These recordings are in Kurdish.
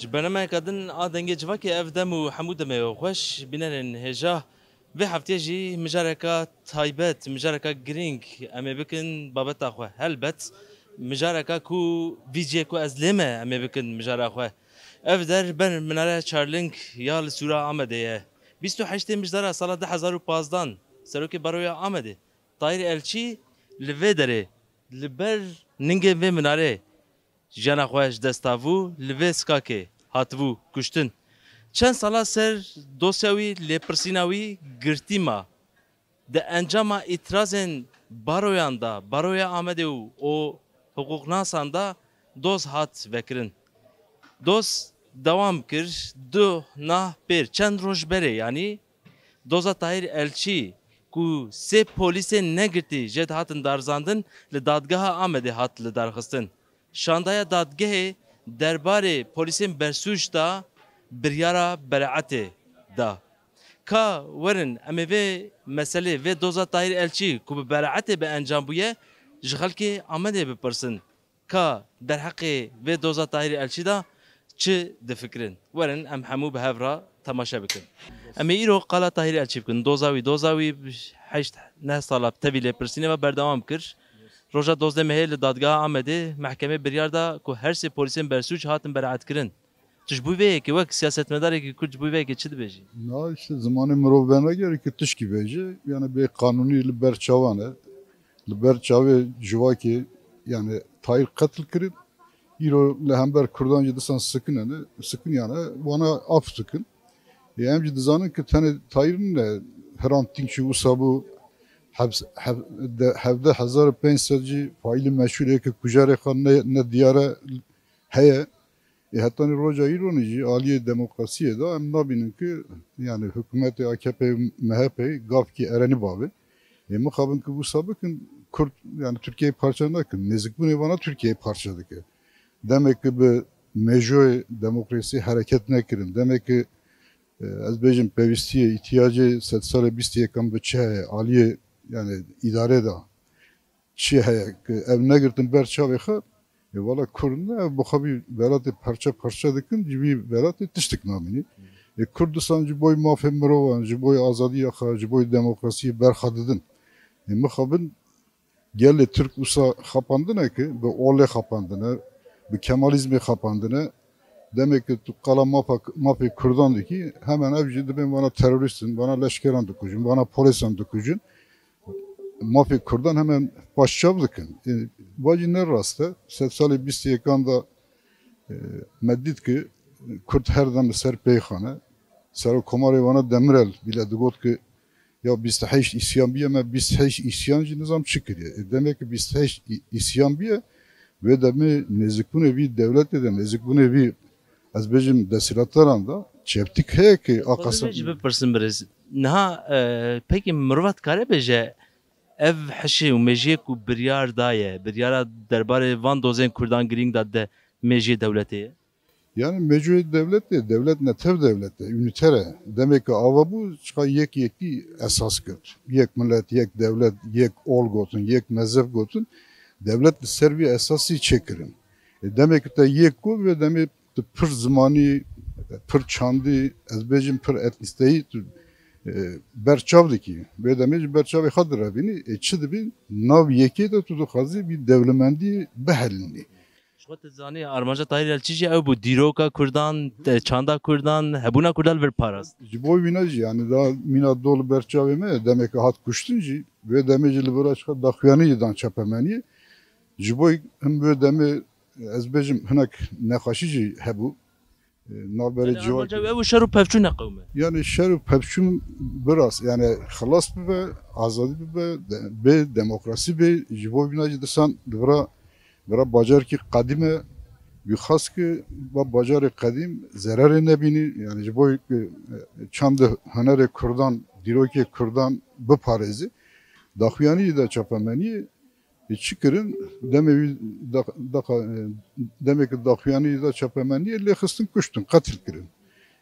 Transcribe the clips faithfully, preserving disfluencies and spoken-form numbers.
Ji bernameya din a Dengê Civakê ev dem û hemû demê xweş bînerên hêja. Vê heftiyê jî mijareka taybet, mijareka girîng em ê bikin babeta xwe. Helbet mijareka ku vî cihê ku ez lê me em ê bikin mijara xwe. Ev der ber minare Çarling ya li sûra Amedê ye. Bîst û heştê mijdara sala du hezar û pazdan serokê baroya Amedê Tahîr Elçî li vê derê li ber ningê vê minarê jiyana xwe ji dest da bû, li vê sikakê hatibû kuştin. Çend sala ser dosya wî, lêpirsîna wî girtî ma. Di encama îtirazên baroyan de, baroya Amedê û, û hiqûqnasan de doz hat vekirin. Doz dewam kir, duh nah pêr, çend roj berê, yanî doza Tahîr Elçî ku sê polîsên negirtî jê dihatin darizandin, li dadgeha Amedê hat lidarxistin. Şandaya dadgehê derbarê polîsên bersûc da biryara beraetê da. Ka werin em ê vê meselê, vê doza Tahîr Elçî ku bi beraetê bi encam bûye, ji xelkê Amedê bipirsin. Ka derheqê vê doza Tahîr Elçî de çi difikirin? Werin em hemû bi hev re temaşe bikin. Em ê îro qala Tahîr Elçî bikin. Doza wî, doza wî heşt neh sala bi tevî lêpirsînê ve berdewam kir. Roja dozdeh mehê li dadgeha Amedê mehkemê biryar da ku her sê polîsên bersûc hatin beraetkirin. Tu ji bo vê yekê, wek siyasetmedarekî Kurd, ji bo vê yekê çi dibêjî? Na, işte zimanê mirov venegere ki tişkî bêje, yani bê qanûnî li ber çavan e. Li ber çavê civakê, yani Tahîr qetil kirin. Îro li hember Kurdan jî disan sikinene, sikiniyane, wana af dikin. E, em jî dizanin ki tenê Tahîr ne, heran tîng jî wisa bû, hebs-, hev-, de-, hevdeh hezar û pênc sed jî faîlî meşhûrê ki kujarê xwe ne, ne diyare heye. Ê hetanî roja îronî jî aliyê demokrasiyê de em nabînin ki, yani hikûmetê A K P û M H P gavkî erenî bavê. Ê mixabin ki wisa bikin, Kurd yani Tirkiyeyê parçe nekin. Nêzikbûnê vana Tirkiyeyê parçe dike. Demê ki bi mêjoyê demokrasiyê hereket nekirin. Demê ki, e, ez bêjim pêwîstiyê, îhtiyacê sedsalê bîst û yekan bi çi heye, aliyê yani îdarê de çi heye ki ev negirtin ber çavê xwe, ê wala Kurd ne, ev bi xwe vî welatê parçe parçe dikin, ji vî welatê tiştik namînî. Ê Kurd disan ji boy mafê mirovan, ji boy azadiya xwe, ji boy demokrasiyê ber xwe didin. Ê mixabin gelê Tirk wisa xapandine ki bi olê xapandine, bi Kemalîzmê xapandine. Demê ki tu qala mafa, mafê Kurdan dikî, hemen ev jî dibên vana terorîst in, vana leşkeran dikujin, vana polîsan dikujin. Mafê Kurdan hemen paşçav dikin. E, va jî ne rast e. Sed salê bîst û yekan de, e, me dît ki Kurd her dem li ser peyxan e. Serokkomarê wana Demirel bîle digot ki ya bîst û heşt îsyan biye, me bîst û heşt îsyan jî nizam çi kiriye. E, demek ki bîst û heşt î-, îsyan biye, wê demê nêzikbûnê vî dewletê de, nêzikbûnê vî, ez bêjim, desthîlatdaran de çeptik heye ki a Xwazim qasam jî bipirsim birêz. Niha, e, pekî mirova dikare bêje, ev hişê û mêjiyê ku biryar daye, biryara derbarê van dozên Kurdan girîng da de mêjiyê dewletê ye? Yani mêjoyê dewletê, dewlet netew dewlet e, ünîter e. Demê ki ava bû, çiqa yek yekî esas girt. Yek millet, yek dewlet, yek ol gotin, yek mezheb gotin. Dewlet li ser vî esasî çêkirin. E, demê ki te yek ku ve demê tu pir zimanî, pir çandî, ez bêjim pir etnîsteyî, tu, e, berçav dikî. Vê demê ji berçavê xwe direvînî, ê çi dibî? Nav yekê de tu dixwazî vî dewlemendî bihelînî. Ji xwe tu zanî, armanca Tahîr Elçî jî ew bû, dîroka Kurdan, te-, çanda Kurdan, hebûna Kurdan li vir parast. Ji bo wîna jî, yani da mîna dol berçavê me, demeke hat kuştin jî, vê demê jî li vira çiqa daxuyanî jî dan çapemeniyê. Ji bo him vê demê ez bêjim hinek nexweşî jî hebû. E, navberê Yani ciwar armanca ew şer û pevçûn neqewime. Yani şer û pevçûn biraz, yani xilas bibe, azadî bibe, de-, bê demokrasî bê, ji bo vîna jî disan li vira, vira bajarkî qedîm e, wî xas ki va bajarê qedîm zererê nebînî, yani ji bo ki, e, çand û hunerê Kurdan, dîrokê Kurdan biparêzî. Daxuyanî de çapemeniyê, Ê, çi kirin? Demê wî da-, daxa-, e, demê ki daxuyanî da çapemeniyê lê xistin kuştin, qetil kirin.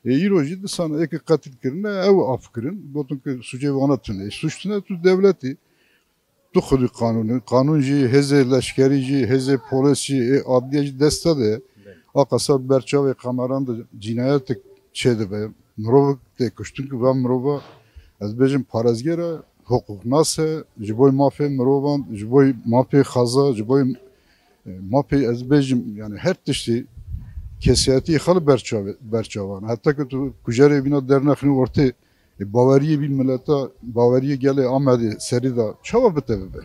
Ê, îro jî disan ê ki qetil kirine, ew af kirin. Gotin ki sucê wana tune. Ê, suç tune tu dewletî. Tu xwedî qanûn e. Qanûn jî hêzê leşkerî jî, hêzê polîs jî, ê, adliye jî desta de ye. Belê. A qasab ber çavê kameran de cînayetek çêdibe. Mirovek tê kuştin ku va mirova, ez bêjim, parêzger e, hiqûqnas e, ji bo mafê mirovan, ji bo mafê xaza, ji bo, e, mafê, ez bêjim, yani her tiştî kesiyetî xwe li ber çavê, ber çavan. Heta ku tu kujerê vîna dernexînî ortê, e, baweriyê vî mileta, baweriyê gelê Amedê serî de çawa bi te bibe?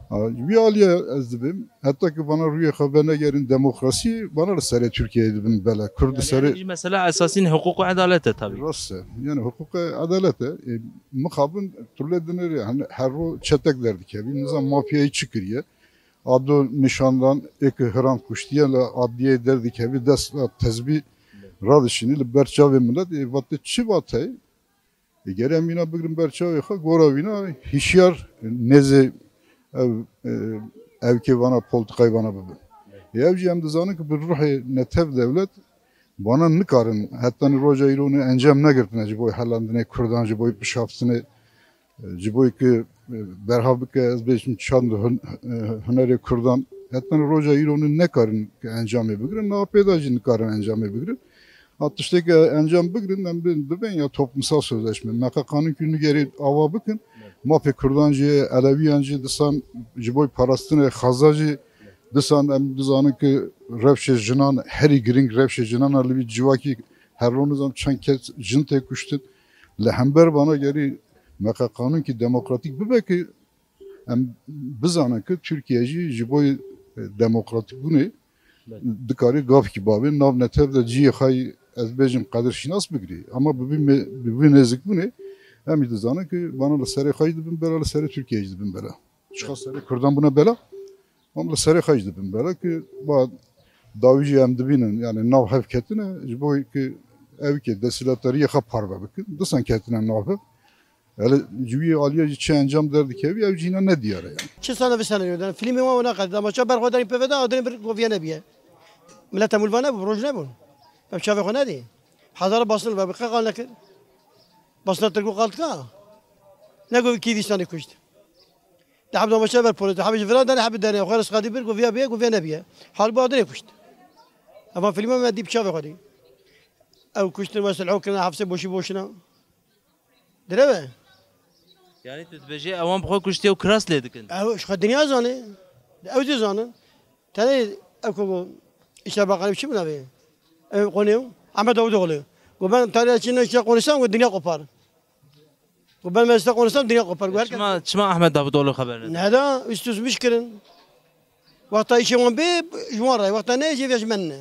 Ha, ji vî aliyê ez dibêm, heta ku vana rûyê xwe venegerin demokrasiyê, vana li serê Tirkiyeyê dibin bela. Kurd li serê... Yani, mesela esasî hiqûq û edalet e tabii. Rast e. Yani hiqûq e, edalet e. E, mixabin tu lê dinêrê, hani her ro çetek derdikevî, nizam mafyayê çi kiriye. Ado nîşandan êk hiran kuştiye li adliyeyê derdikevî, dest tezbî radişînî li ber çavê millet. E, vatê çi vateyê? Ê, gere em wîna bigrin ber çavê xwe, gora wîna hişyar nêzê ev, e, evkê vana, polîtîkayê vana bibin. Ê, ev jî em dizanin ku bi ruhê netew dewlet vana nikarin, hetanî roja îro ne encam negirtine ji bo helandinê Kurdan, ji bo pişaftinê, e, ji bo ku, e, berha bike, ez bêjim çand hun-, e, hunerê Kurdan, hetanî roja îro ne nekarin ku encamê bigirin, niha pê de jî nikarin encamê bigirin. Ha, tiştê ku encam bigirin, em bên, dibên ya toplumsal sözleşme. Me qe qanûnkî nû gerê ava bikin. Evet. Mafê Kurdan jî, Elewiyan jî, disan ji bo parastinê xaza jî, disan em dizanin ku rewşê jinan herî girîng, rewşê jinan a li vî civakî her ro nizam çend kes jin tê kuştin. Li hember vana gerî me qe qanûnkî demokratîk bibe ku em bizanin ku Tirkiye jî ji bo, e, demokratîkbûnê Evet. dikarî gavkî bavê nav netev de cihê xwe yî, ez bêjim, qedirşînas bigirî. Ama bi vî me-, bi vî nêzikbûnê em jî dizanin ku vana li serê xwe jî dibin bela, li serê Tirkiye jî dibin bela. Çiqa serê Kurdan bûne bela, em li serê xwe jî dibin bela ku va dawî jî em dibînin, yani nav hev ketine, ji bo ku ev ke desthilatdariyê xwe parve bikin, disan ketine nav hev. Hele ji wî aliyê jî çi encam derdikevî, ew jî hîna nediyar e yani. Çi sene vî sene yo, yani filmê wan wina qet, damaça ber xwe derî peveda, adrê bir goviye nebiye. Millet temul va nebû, roj nebûn. Ev çavê xwe nedî. Hezara basın ve bi qeqal nekir. Basına Tirk û qal dika. Ne go kî vî sene kuşt. De heb damaça ber polis, de heb ji vira dane, heb dane, xwe rizqa dî bir, goviya biye, goviye nebiye. Hal bu adrê kuşt. Eva filmê me dî bi çavê xwe dî. Ew kuştin ve silho kirine, hefsê boşî boşina. Direve. Yani tu dibêjî ewan bi xwe kuştiye û kiras lê dikin. Ew ji xwe dinya zanê. Ew jî zanin. Tenê ew ku îşte baqanî çi bûna vê? Ew qonê Ahmet Davutoğlu. Ku ben tarih için işte konuşsam ku dinya kopar. Ku ben mecliste konuşsam dinya kopar. Ku herkes Çima, çima Ahmet Davutoğlu xeber neda? Neda, üst üstmüş kirin. Wexta îşê wan bê, ji wan re, wexta ne, jê vê ji men ne.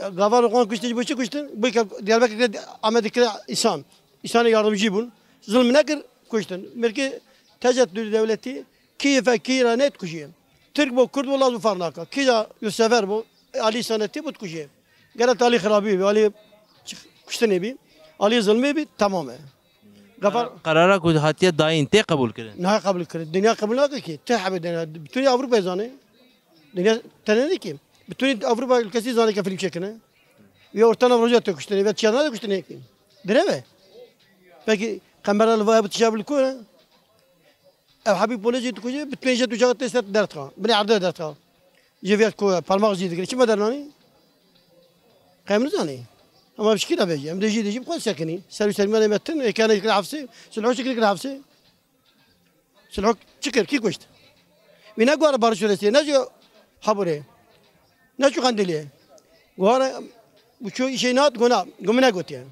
Gavar wan kuştin, ji bo çi kuştin? Bo ke Diyarbekir kire, Amedê kire îsan. Îsanê yardımcı bûn. Zulm nekir, kuştin. Mirkê tecet dewletî, kî fe kî re ne dikujî. Tirk bo, Kurd bo, Laz bo, farq naka. Kî ya yurtsever bo, alî sanetî bo dikujî. Gere alî xirabî bî, alî çi-, kuştinê bî, alî zulmê bî, temam e. Gavar Qerara ku hatiye dayîn tê qebûl kirin? Niha qebûl kirin. Dinya qebûl nake ki. Tê hebê dinya. Bütünî Ewropa zanê. Dinya tenê ne ki. Bütünî Ewropa ülkesi zanê ke film çekine. Ya orta nav roja tê kuştinê, ve çiya nade kuştinê ki. Direve. Peki kamera li va bu tişa bil ku ne? Ev hebî polê jî dikuje, bi tu jê tu caxê tê ser derdixa. Binê erdê derdixa. Jê vêt ku parmak jî digire. Çima dernanî? Qey em nizanî. Ama bi şikî nabêjî. Em dê jî, dê jî bi xwe sekinî. Ser û sermiyanê me tin, êkene kir hefsê, silho çi kir kir hefsê. Silho çi kir, kî kuşt? Wî ne guhara Barış Şuresiye, ne jî Haburê. Ne çû Qendîliyê. Guhara, bu çû îşê nat, gona, gumine gotiye.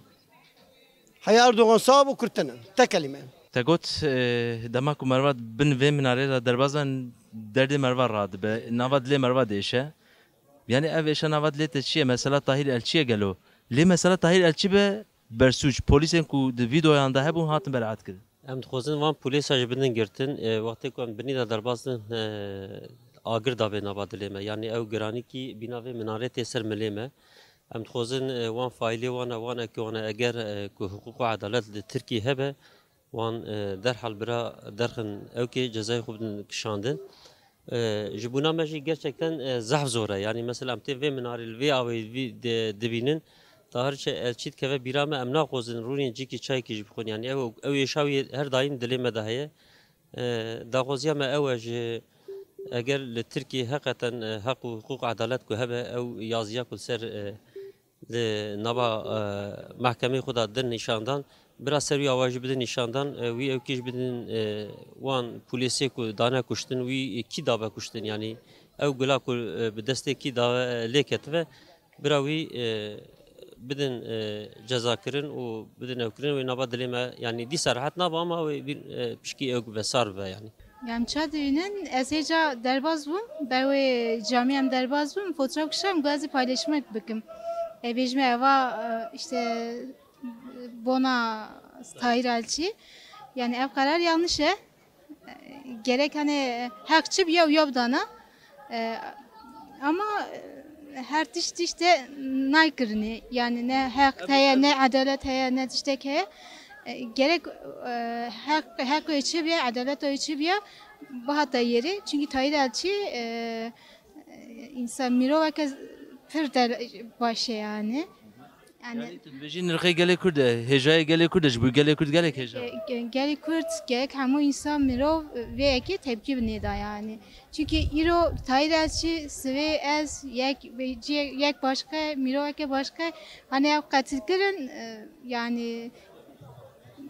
Heya Erdogan sağ bû, Kurd tene. Tek kelîme. Te got, e, dema ku merva bin vê minarê de derbas ben, derdê merva radibe, nava dilê merva diêşe. Yani ev êşa nava dilê te çi ye? Mesela Tahîr Elçî ye gelo? Lê mesela Tahîr Elçî be bersûc. Polîsên ku di vîdeoyan de hebûn hatin beraetkirin. Em dixwazin van polîsa ji bin din girtin. E, wextê ku em binî de derbas din, e, agir dabê nava dilê me. Yani ew giranîkî bîna vê minarê tê ser milê me. Em dixwazin, e, wan faîlê wan e, wan eke wan e, eger, e, ku hiqûq û edalet li Tirkî hebe, wan, e, derhal bira derxin ewkê cezayê xwe bidin kişandin. E, ji bona me jî gerçekten, e, zehf zor e. Yani mesela em tê vê minarê li vê awê vî de-, dibînin, Tahir Çe-, Elçî dikeve bîra me, em naxwazin rûnên cîkî çayekî jî bixwin. Yani ew, ew êşa wî her daîm dilê me de heye. E, daxwaziya me ew e ji Eger li Tirkiyê heqeten, e, heq û hiqûq, edalet ku hebe, ew yaziya ku li ser, e, li nava, e, mehkemê xwe de din nîşandan, bira ser wî ava jî bidin nîşandan, e, wî ew kî jî bidin, e, wan polîsê ku dane kuştin, wî kî dabe kuştin, yanî ew gula ku, e, bi destê kî dabe, e, lê ketibe, bira wî, e, bidin, e, cezakirin û bidin ewkirin, wê nava dilê me, yanî dîsa rehet nabe, ama wê bîr, e, pişkî ew vesar bibe, yanî. Em ça dibînin, ez hêca derbas bûm, ber wê camî em derbas bûm, fotoğraf kişam, got ez ê paylaşmek bikim. E, bêjme eva, e, işte, bona Tahir Elçî. Yani ev karar yanlış e. E, gerek hani heq çi biya û ya bidana. E, ama, e, her tişt işte naykirinê. Yani ne heq heye, ne edalet heye, ne tiştek heye. E, gerek, e, heq, heq wê çi biya, edalet wê çi biya, bihata yerê. Çünkü Tahir Elçî, e, e, insan miroveke pir de baş e yani. Yani, yani tu dibêjî nirxê gelê Kurd e, hêjayê gelê Kurd e, ji bo gelê Kurd gelek hêja. Ge-, ge-, gelê Kurd, gerek hemû insan mirov vê yekê tepkî binê da yani. Çünkü îro Tahir Elçî, sivê ez, yek, yek başka, miroveke başka, hani ev qetil kirin, e, yani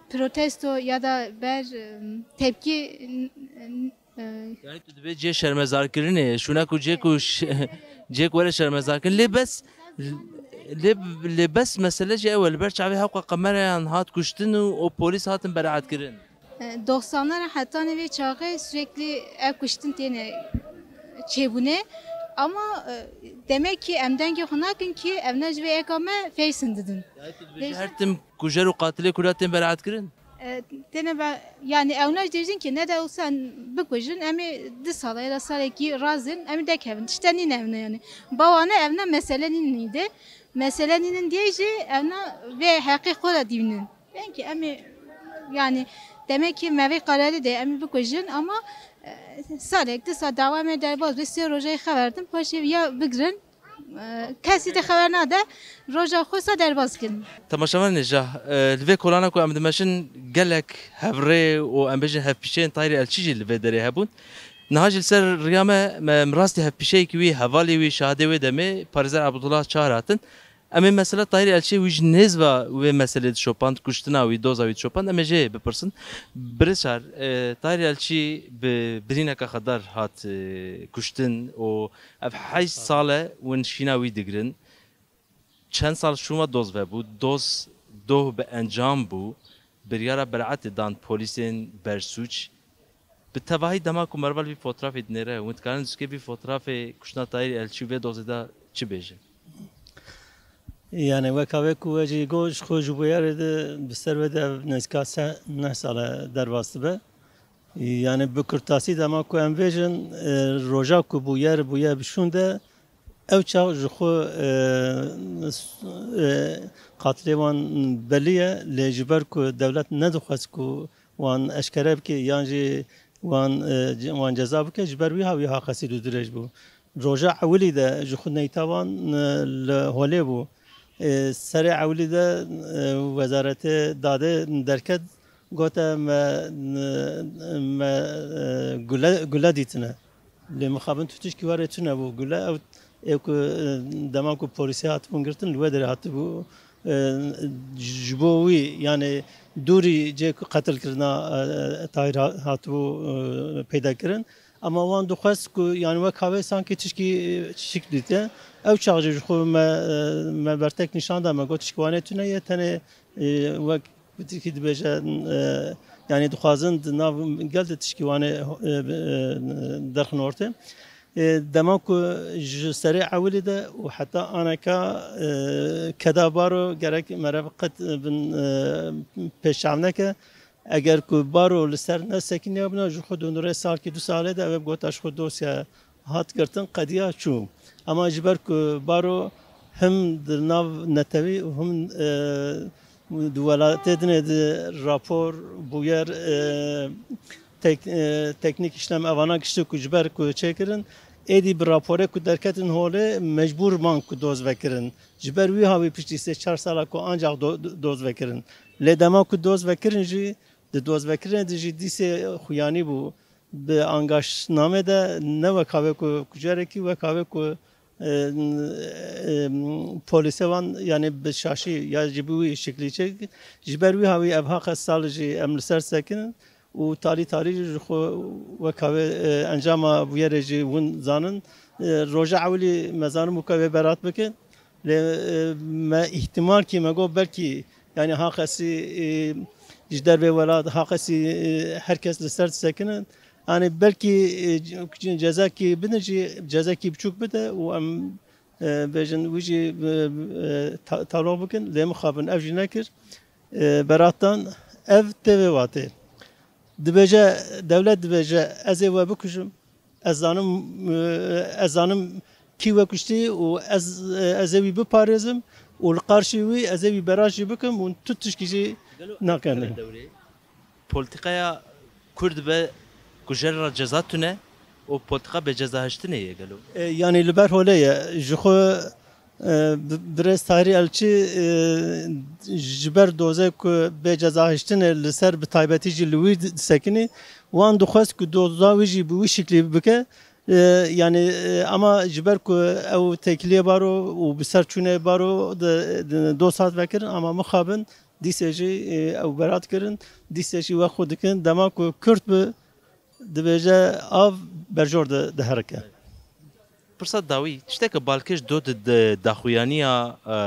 protesto ya da ber, e, tepkî, n-, n-, e, Yani tu dibê cihê şermezarkirinê, şûna ku cihê ku ş-, cihê ku were şermezarkirin. Lê bes, lê, lê bes mesele jî ew e, li ber çavê hewqa qemerayan hat kuştin û, û polîs hatin beraetkirin. E, doksanlara hetanî vê çaxê sürekli ev kuştin têne çêbûne. Ama, e, demek ki em dengê xwe nakin ki ev ne ji vê eka me feysin didin. Yani tu dibêjî her tim kujer û qatilê Kurda tên beraetkirin? E, têne be, yani ewna jî dibêjin ki ne de olsa bikujin, em ê du sala ya da salekî razin, em ê dekevin. Tişte nîne evne yani. Bawane evne mesele nîne nîde. Mesele nînin diye jî evna vê heqê xwe de dînin. Belki em ê, yani demek ki me vê kararê de em ê bikujin ama, e, salek, du sal dawa me derbas be, sê rojê xeber din, paşê ya bigrin. E, kesî de xeber nade, roja xwe sa derbas kirin. Temaşevanê nêja, e, li vê kolana ku em dimeşin gelek hevrê û em bêjin hevpîçeyên Tahîrê Elçî jî li vê derê hebûn. Niha jî li ser riya me, me, em rastî hevpîçeyekî wî, hevalê wî, şahidê wê demê, parêzer Abdullah Çahar hatin. Em ê mesela Tahîrê Elçî wî ji nêz ve wê meselê dişopand, kuştina wî, doza wî dişopand, em ê jê bipirsin. Birêz Çahar, e, Tahîrê Elçî bi birîneke xedar hat, e, kuştin û ev heşt sal e win şîna wî digirin. Çend sal şûn ve doz vebû, doz doh bi encam bû, biryara beraetê dan polîsên bersûc. Bi tevahî dema ku merval vî fotrafê dinêre, hûn dikarin zikê vî fotrafê kuştina Tahîrê Elçî û vê dozê de çi bêjin? Yani weka vê ku we jî got, ji xwe ji bûyerê de bi ser ve de ev nêzîka se-, neh sal e derbas dibe. Yani bi kurtasî dema ku em vêjin, e, roja ku bûyer bûye bi şûn de, ew çax ji xwe, e, s-, e, qatilê wan belî ye, lê ji ber ku dewlet nedixwest ku wan eşkere bike yan jî wan, e, ce-, wan ceza bike, ji ber wî ha wî haqesî dû dirêj bû. Roja ewilî de ji xwe neyta wan, e, li holê bû. E, serê ewilî de, e, Wezaretê Dadê derket, gote me, me, e, gule, gule dîtine. Lê mixabin tu tişkî were tune bû. Gule ew ê ku, e, dema ku polîsê hatibûn girtin, li wê derê hatibû, e, ji bo wî, yani dûrî cê ku qetilkirina, e, Tahîr ha-, hatibû, e, peyda kirin. Ama wan dixwest ku, yani wek havê sankî tişkî, e, şik dîte. Ew çax jî ji xwe me, e, me bertek nîşan da, me got tişkî wanê tune ye, tenê, e, wek Bi tirkî dibêje, e, yani dixwazin di nav gel de tişkî wane, e, e, derxin ortê. E, dema ku ji serê ewilî de û heta aneka, e, keda baro gerek merev qet bin, e, pêşav neke. Eger ku baro li ser nesekiniya bûna, ji xwe di nûrê salkî du salê de ev gota ji xwe dosya hat girtin, qediya çû. Ama ji ber ku baro him di nav netewî û him, e, di welatê dinê di rapor, bûyer, e, tek-, e, teknîk, îşlem, evana giştî ku ji ber ku çêkirin, êdî bi raporê ku derketin holê mecbûr man ku doz vekirin. Ji ber wî hawî piştî sê çar sala ku ancax do-, doz vekirin. Lê dema ku doz vekirin jî, di dozvekirinê de jî dîsê xuyanî bû. Bi angaşname de ne wek havê ku kucerekî, wek havê ku, e, e, polîse wan, yani bi şaşî ya jî bi wî şiklî çek. Ji ber wî hawî ev haqe sal jî em li ser sekinin û talî talî jî ji xwe wek havê, e, encama bûyerê jî hûn zanin. E, roja ewilî me zanim û ka wê berat bikin. Lê, e, me îhtimal kî me got belkî, yani haqesî, e, ji dervê welat, haqesî, e, her kes li ser disekinin. Yani belkî, e, ce-, cezakî bidin jî, cezakî biçûk bide û em, e, bêjin wî jî, e, e, ta-, taloq bikin. Lê mixabin ev jî nekir. E, beratdan ev tê vê watê. Dibêje, dewlet dibêje, ez ê we bikujim. Ez zanim, e, ez zanim kî we kuştî û ez, e, ez ê wî biparêzim û li qarşî wî ez ê wî beraj jî bikim û tu tişkî jî nakenê. Polîtîkaya Kurd be kujerê re ceza tune û polîtîka bêcezahiştinê ye gelo? E, yanî li ber holê ye. Ji xwe, e, bi-, birêz Tahirî Elçî, e, ji ber dozê ku bêcezahiştinê li ser bi taybetî jî li wî di-, disekinî, wan dixwest ku doza wî jî bi wî şiklî bike. E, yanî, e, ama ji ber ku ew têkiliyê baro û bi ser çûnê baro di, di, doz hat vekirin, ama mixabin dîsê jî, e, ew berat kirin, dîsê jî wek xwe dikin. Dema ku Kurd bi, dibêje av berjor di, diherike. Pirsa dawî, tişteke balkêş do di, di daxuyaniya, e,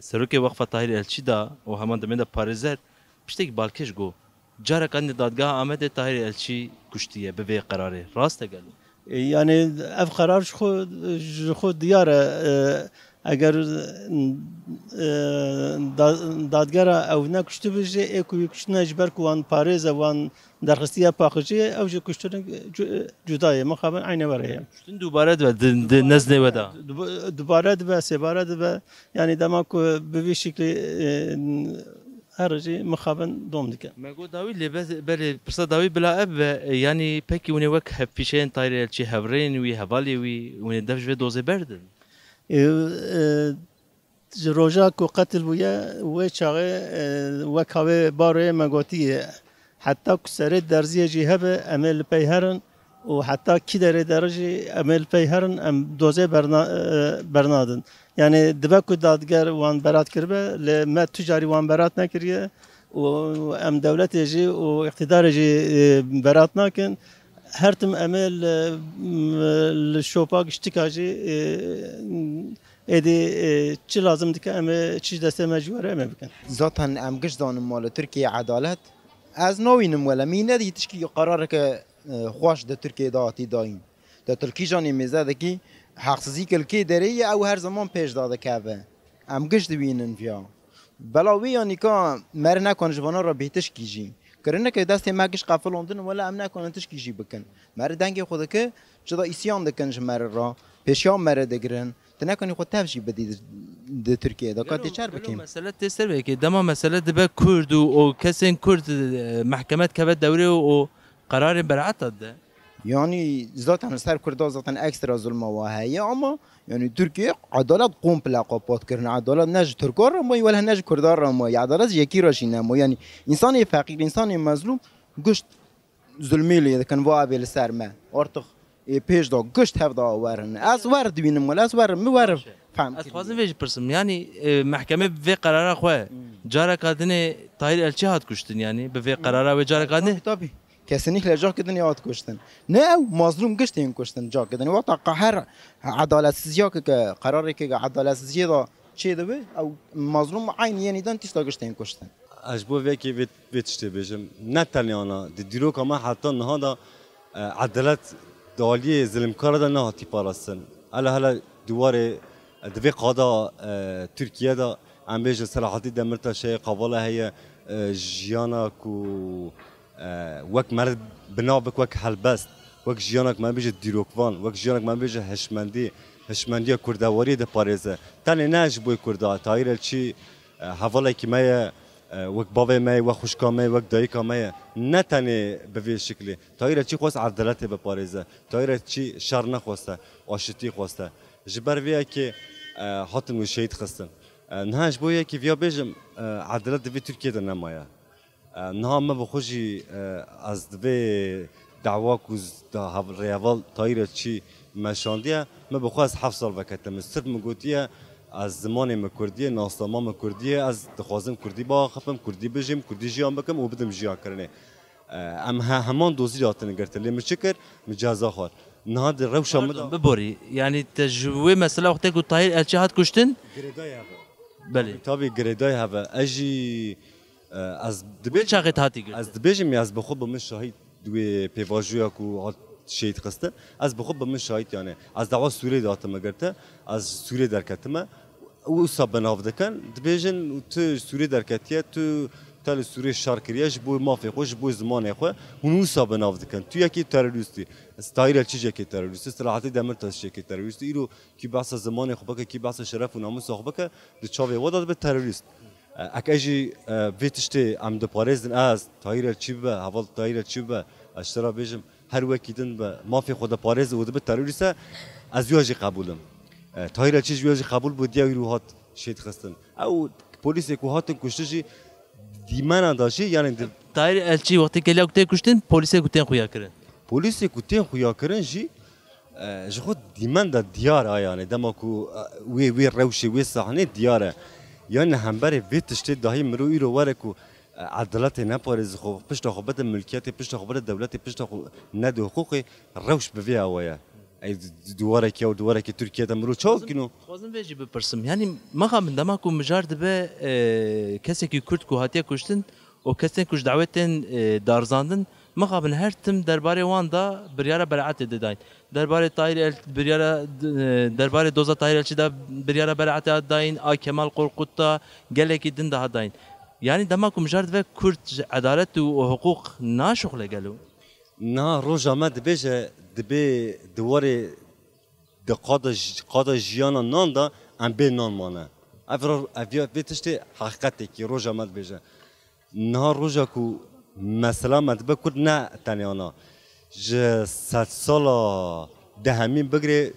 serokê Weqfa Tahîr Elçî de û heman demê de parêzer, tiştekî balkêş got. Careka din dadgeha Amedê Tahîr Elçî kuştiye bi vê qerarê. Rast e gelo? E, yani ev qerar ji xwe, ji xwe diyar e, e, eger, e, da-, dadgera ew nekuştibi jî, ê ku wî kuştine ji ber ku wan parêze, wan derxistiye paqijiyê, ew jî kuştinek cu-, cuda ye, mixabin eyne were ye. Kuştin dubare dibe, di, di nezdê we de. Dub-, dubare dibe, sêbare dibe. Yani dema ku bi vî şiklî, e, her jî mixabin dom dike. Me got dawî lê be-, belê pirsa dawî bila ev be, e, yanî pekî hûn ê wek hevpîşeyên Tahîr Elçî, hevrêyên wî, hevalê wî, hûn ê dev ji vê dozê berdin? E, e, Ji roja ku qetil bûye, wê çaxê, e, wek havê baroyê me gotiye, heta ku serê derziyê jî hebe, em ê li pey herin û heta kî derê dere jî em ê li pey herin, em dozê berna-, e, bernadin. Yani dibe ku dadger wan berat kiribe, lê me tu carî wan berat nekiriye û em dewletê jî û îqtîdarê jî, e, berat nakin. Her tim em ê li, li şopa giştika jî, e, êdî, e, çi lazim dike em ê çi ji destê me ji were em ê bikin. Zaten em giş zanin ma li Tirkiyeyê edalet. Ez nabînim wele, min nedî tişkî qerareke, e, xweş di Tirkiyeyê de hatî dayîn. De tu li kîjan mêze dikî, heqsizî ki li kê derê ye, ew her zeman pêş de dikeve. Em giş dibînin viya. Bela wê ya nîka me re nekan ji vana re bê tişkî jî. Kirineke destê me giş qefilandin, wele em nekanin tişkî jî bikin. Me re dengê xwe dike, çi da îsyan dikin ji me re re, pêşiya me re digirin. Tu nekanî xwe tev jî bidî di, di Tirkiyeyê de. Ka tê çer bikî? Mesele tê ser vekê. Dema mesele dibe Kurd û, û kesên Kurd, e, mehkeme dikeve dewrê û, û qerarên beraeta dide. Yani zaten li ser Kurda zaten ekstra zulma wa heye ama yani Tirkiye edalet komple qapat kirin. Edalet ne ji Tirkan re mayî, wele ne ji Kurdan re mayî. Edalet ji yekî re jî nema. Yani insanê feqîr, insanê mezlûm gişt zulmê lê dikin, va ev ê li ser me. Artık ê pêş de gişt hev de werin. Ez wer dibînim wele, ez werim, min werim. Baş e. Fehm Ez dixwazim vê jî pirsim. Yani, e, mehkeme bi vê qerara xwe, Hmm. careka dinê Tahîr Elçî hat kuştin yani, bi vê Hmm. qerara wê careka dinê? Tabii, tabii. Kesinlikle careka dinê hat kuştin. Ne ew, mazlûm gişt ên kuştin careka dinê. Wexta ka her edaletsiziyeke ke, qerareke ke edaletsiziyê de çê dibe, ew mazlûm eynî yenî din tişta gişt ên kuştin. Ez ji bo vekê vê, vê tiştê bêjim. Ne tenê ana, di dîroka me heta niha de, e, edalet di aliyê zilimkara de nehatî parastin. Hele hele di warê, e, di vê qada, e, Tirkiye de, em bêjin Selahattin Demirtaş heye, Kavala heye, e, jiyana ku, e, wek meriv bi nav bik, wek helbest, wek jiyanek me bêje dîrokvan, wek jiyanek me bêje hişmendî, hişmendiya kurdewariyê diparêze. Tenê ne ji bo Kurda, Tahîr Elçî, e, hevalekî me ye, e, wek bavê me ye, wek xwişka me ye, wek dayika me ye. Ne tenê bi vê şiklê. Tahîr Elçî xwest edaletê biparêze. Tahîr Elçî şer nexweste, aşitî xweste. Ji ber vê yekê, e, hatin wê şehîd xistin. E, niha ji bo yekê viya bêjim, e, edalet di vê Tirkiyê de nemaye. E, niha me bi xwe jî, e, ez di vê Dawa ku da rêheval Tahîr Elçî meşandiye, min bi xwe ez heft sal veketim. Min sirf min gotiye, ez zimanê min kurdî ye, nasnama min kurdî ye, ez dixwazim kurdî biaxifim, kurdî bijîm, kurdî jiyan bikim û bidim jiyankirinê. Em he-, heman dozî de hatine girtin. Lê min çi kir? Min ceza xwar. Niha di rewşa min de Pardon, biborî. Yanî te ji wê mesela wextê ku Tahîr Elçî hat kuştin? Girêdayî heve. Belê. Tabî girêdayî heve. Ez jî, e, ez Wê dibêjim, çaxê te hatî girtin? Ez dibêjim ya ez bi xwe bi min şahît di wê pêvajoya ku hat şehîd xistin. Ez bi xwe bi min şahît yani. Ez dawa Sûriyê de hatime girtin. Ez Sûriyê derketime. Û wisa bi nav dikin, dibêjin, tu ji Sûriyê derketiye, tu te li Sûriyê şer kiriye, ji bo mafê xwe, ji bo zimanê xwe, hûn wisa bi nav dikin. Tu yekî terorîst î. Tahîr Elçî jî yekî terorîst î, Selahattin Demirtaş jî yekî terorîst î. Îro kî behsa zimanê xwe bike, kî behsa şeref û namûsa xwe bike, di çavê we de dibe terorîst. E, ek ez jî, e, vê tiştê em diparêzin, ez, Tahîr Elçî bibe, heval Tahîr Elçî bibe, ez ji te re bêjim, her wekî din be, mafê xwe diparêze û dibe terorîst e, ez wî jî qebûl im. E, Tahîr Elçî ji wî jî qebûl bû, diya wî hat şehîd xistin. Ew polîsê ku hatin kuştin jî dîmena da jî, yani di Tahîr Elçî wextê gelek tê kuştin, polîsê ku tên xuya kirin? Polîsê ku tên xuya kirin jî, e, ji xwe dîmen de diyar a, yani dema ku, e, wê, wê rewşê, wê sahnê diyar e. Yani hemberê vê tiştê dahî mirov îro were ku, e, edaletê neparêze xwe, pişta xwe bide milkiyetê, pişta xwe bide dewletê, pişta xwe nede hiqûqê, rewş bi vê awe ye. Ey, di, di warekî ew, di warekî Tirkiye de mirov çawa kino? Dixwazim vê jî bipirsim. Yani mixabin dema ku mijar dibe, e, kesekî Kurd ku hatiye kuştin, û kesên ku ji dawê tên, e, darizandin, mixabin her tim derbarê wan de biryara beraetê didayîn. Derbarê Tahîr El, biryara, e, derbarê doza Tahîr Elçî de biryara beraetê hat dayîn, a Kemal Korkut de, gelekî din de hat dayîn. Yanî dema ku mijar dibe Kurd ji edalet û, û hiqûq naşuxle gelo? Niha roja me dibêje, dibê di warê di qada ji-, qada jiyana nan de em bê nan mane. Ev ro-, ev ya, vê tiştê heqîqetekî roja me dibêje. Niha roja ku mesela me dibe Kurd ne tenê ana. Ji sedsala dehemîn bigirê,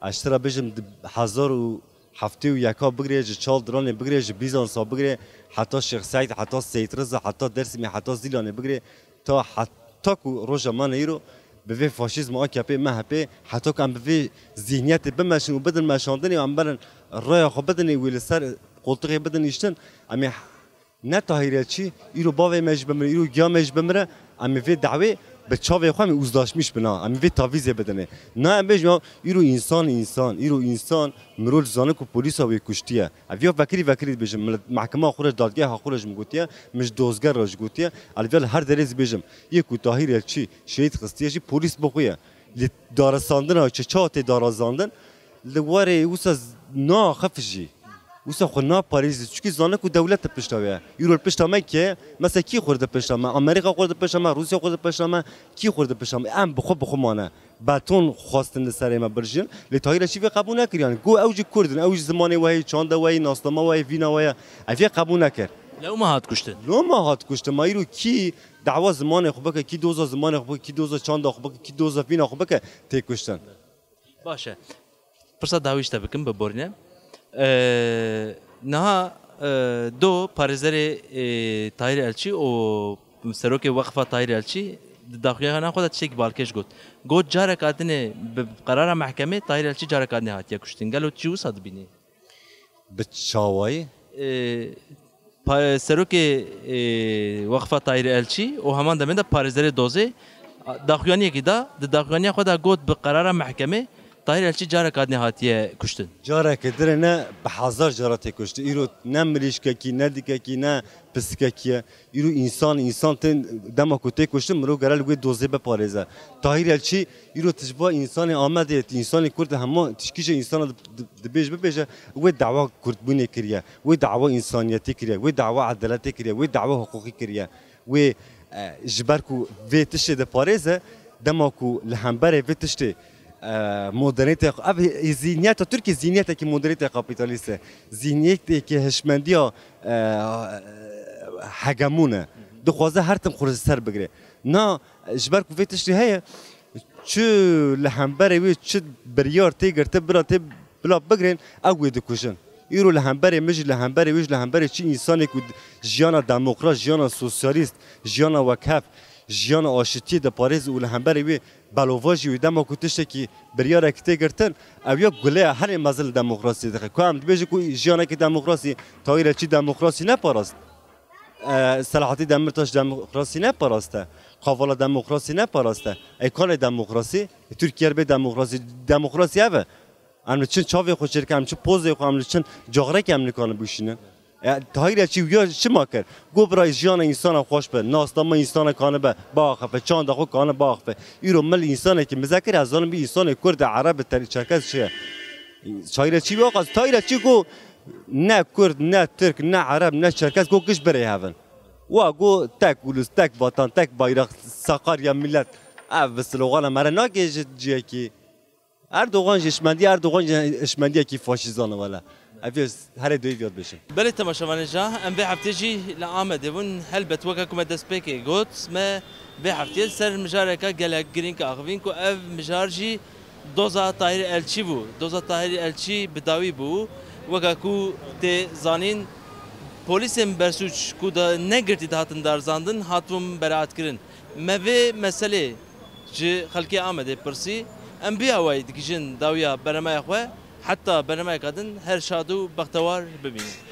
ez ji te re bêjim, di hezar û heftê û yeka bigirê, ji Çaldiranê bigirê, ji Bîzansa bigirê, heta Şêx Seîd, heta Seyîd Riza, heta Dêrsimê, heta Zîlanê bigirê, ta, heta ku roja me ne îro, bi vê faşîzma A K P, M H P, heta ku em bi vê zîhniyetê bimeşin û bidin meşandinê û em berin raya xwe bidinê wê li ser qoltixê bidin nîştin, em ê ne Tahîr Elçî, îro bavê me jî bimire, îro giya me jî bimire, em ê vê dawê bi çavê xwe em ê uzlaşmiş bina, em ê vê tavîzê bidinê. Na em bêjin ya, îro însan, însan, îro însan, mirov dizane ku polîsa wê kuştiye. Ev ya vekirî vekirî dibêjim, min li mehkema xwe re, dadgeha xwe re ji min gotiye, min ji dozger re jî gotiye, ez vê li her derê zî bêjim, yê ku Tahîr Elçî şehîd xistiye jî polîs bi xwe ye. Lê darisandina çi çawa tê darizandin, li warê wisa z-, naxif jî. Wisa xwe naparêzî, çikî zane ku dewlet di pişta wê ye. Îro li pişta me kê ye? Mesela kî xwe di pişta me? Amerîka xwe di pişta me, Rûsya xwe di pişta me, kî xwe di pişta me? Em bi xwe bi xwe mane. Beton xwestin li serê me birjin, lê Tahîr Elçî vê qebûl nekir. Yani go ew jî Kurd in, ew jî zimanê we heye, çanda we heye, nasnama we heye, vîna we ye. Ev vê qebûl nekir. Lewma hat kuştin. Loma hat kuştin. Ma îro kî dawa zimanê xwe bike, kî doza zimanê xwe bike, kî doza çanda xwe bike, kî doza vîna xwe bike, tê kuştin. Baş e. Pirsa dawî ji te bikim, biborîne. Ee, niha, e, do parêzerê, e, Tahîr Elçî û serokê Weqfa Tahîr Elçî di daxuyana xwe de tiştekî balkêş got. Got, careka dinê bi qerara mehkemê Tahîr Elçî careka dinê hatiye kuştin. Gelo tu jî wisa dibînî? Bi çawayî? Ee, pa-, serokê, e, Weqfa Tahîr Elçî û heman demê de parêzerê dozê, a, daxuyaniyekî da, di daxuyaniya xwe de got, bi qerara mehkemê Tahîr Elçî careka dinê hatiye kuştin. Careke din ne, bi hezar cara tê kuştin. Îro ne mirîşkekî, ne dikekî, ne pisikekî ye. Îro însan, însan tên, dema ku tê kuştin, mirov gere li wê dozê biparêze. Tahîr Elçî, îro tu ji bo însanê Amedê, tu însanê Kurd, hema tişkî ji însana di-, di-, dibêj bibêje, wê dawa kurdbûnê kiriye, wê dawa însaniyetê kiriye, wê dawa edaletê kiriye, wê dawa hiqûqî kiriye. Wê, e, ji ber ku vê tiştê diparêze, dema ku li hemberê vê tiştê, e, modernîte, ev zîhniyeta Tirkiyê zîhniyetekî modernîte kapîtalîst e. Zîhniyeteke hişmendiya, e, hegemon e. Dixwaze her tim xwe li ser bigire. Na, ji ber ku vê tiştê heye, çi li hemberê wê, çi biryar tê girtin, bila tê, bila bigirên, ew wê dikujin. Îro li hemberê min jî, li hemberê wê jî, li hemberê çi însanê ku jiyana demokrat, jiyana sosyalîst, jiyana wekhev, Jiyana aşitiyê diparêz û li hemberî wê belovajî wê dema ku tiştekî biryarek tê girtin, ew ya guleya herê mezin li demokrasiyê dixe. Ku em dibêjin ku jiyanekî demokrasî, Tahîr Elçî demokrasî neparast. E, Selahattin Demirtaş demokrasî neparaste. Kavala demokrasî neparaste. Ey kanê demokrasî, Tirkiye bê demokrasî, demokrasî ev e. Em li çin çavê xwe çêdikin, em çi pozê xwe, em li çin caxrekê em nikarin bişînin. E, Tahîr Elçî wiya çima kir? Got, bira jiyana însana xweş be, nasnama însana kanibe biaxife, çanda xwe kanibe biaxife. Îro min li însanekî mizekir, ez zanim bî însanê Kurd e, Ereb e, Ter-, Çerkez çi ye? Tahîr Elçî wiya qas, Tahîr Elçî got, ne Kurd, ne Tirk, ne Ereb, ne Çerkez, got giş birê hev in. Wa got tek ulus, tek vatan, tek bayrak, Sakarya millet. Ev bi slogana me re nagê ji ciyekî. Erdogan jî hişmendî, Erdogan jî hişmendiyekî faşîzan e wele. Ev ê herê doyî viyar bêjim. Belê temaşevanê ca, em vê heftê jî li Amedê bûn. Helbet weke ku me destpêkê got, me vê heftê li ser mijareke gelek girîng axivîn ku ev mijar jî doza Tahîr Elçî bû. Doza Tahîr Elçî bi dawî bû. Weke ku tê zanîn, polîsên bersûc ku da negirtî dihatin darizandin, hatibûn beraetkirin. Me vê meselê ji xelkê Amedê pirsî, em bi awayî dikijin dawiya bernameya xwe, heta bernameya din her şad û bextewar bibînin.